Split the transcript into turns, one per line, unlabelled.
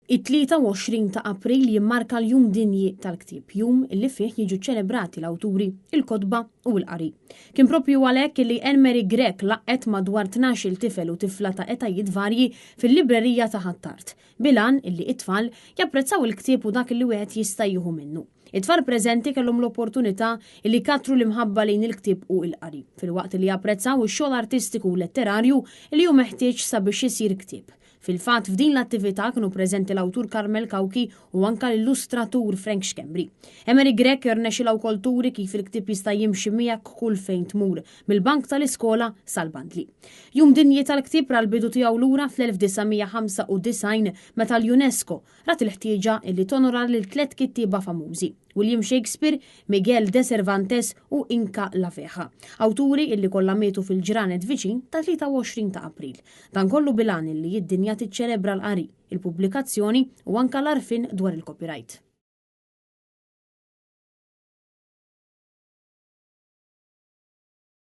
It-23 ta' April jimmarka l-Jum Dinji tal-Ktieb, jum li fih jiġu ċċelebrati l-awturi, il-kotba u l-qari. Kien proprju għalhekk li Anne Marie Grech laqgħet madwar tnax-il tifel u tifla ta' etajiet varji fil-librerija ta' Ħ'Attard, bil-għan illi t-tfal japprezzaw il-ktieb u dak li wieħed jista' jieħu minnu. It-tfal preżenti kellhom l-opportunità li jkattru l-imħabba lejn il-ktieb u l-qari, filwaqt li japprezzaw ix-xogħol artistiku u letterarju li hu meħtieġ sabiex isir ktieb. Fil-fatt, f'din l-attività kienu preżenti l-awtur Carmel Cauchi u anka l-illustratur Frank Schembri. Emery Grech rnexxilha wkoll turi kif il-ktieb jista' jimxi miegħek kull fejn tmur, mill-bank tal-iskola sal-bandli. Jum Dinji tal-Ktieb ra l-bidu tiegħu lura fl-1995 meta l-UNESCO rat il-ħtieġa li tonora lil tlett kittieba famużi, William Shakespeare, Miguel de Cervantes u Inca Laveja, awturi illi kollha mietu fil-ġranet viċin tat-23 ta' April. Dan kollu bil-għan illi d-dinja tiċċelebra l-qari, il-pubblikazzjoni u anka l-għarfien dwar il-copyright.